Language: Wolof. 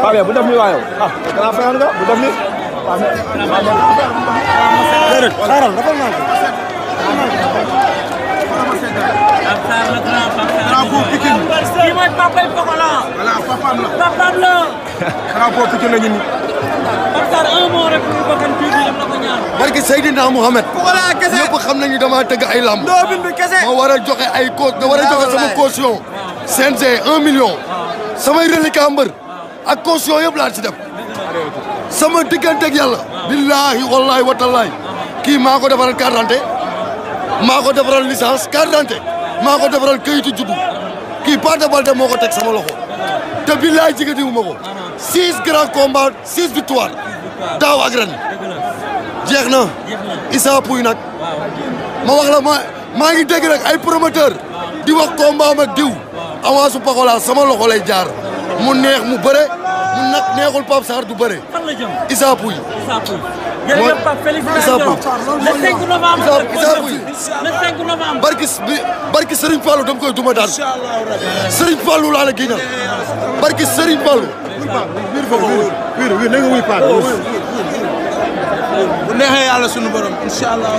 Pape bu def nii waaye ah grand frère nga bu def nii. déedéet xaaral dafa naan ko. drapeau Pikine. kii mooy Pape Pokola. voilà papaam la. papaam la. drapeau Pikine la ñu nii. Pape Sarr un mot rek pour Bakane bii bii la ko ñaan. barke Seydina Mohamed. Pokola kese. ñëpp xam nañu dama tëgg ay lamb. Ndobin bi kese. ma war a joxe ay war a joxe sama caution. CNG 1 million. samay reliquat mbër. ak caution yëpp laa ci def. sama diggante ak yàlla. billahi wallahi watalahi. kii maa ko defaral carte d'identité. maa ko defaral licence carte d'identité. maa ko defaral këyitu juddu. kii Pathé Baldé moo ko teg sama loxo. te billahi jigéen ma ko. 6 grands combats 6 victoires. daaw ak ren. jeex na. Issa Pouye nag. ma wax la maa ngi dégg rek ay promoteur di wax combat ak diw. avance su Pokola sama loxo lay jaar. mu neex mu bëre. mu nag neexul Pape Sarr du bëre. fan la jëm. Issa Pouye. Issa Pouye. jërëjëf Pape félicitations. le 5 novembre. Issa Pouye. le 5 novembre. barki Serigne Fallou dama koy duma daan. Serigne Fallou laa la génnal. barki Serigne Fallou. wiir na nga wuy Pape. bu neexee yàlla sunu borom incha allah.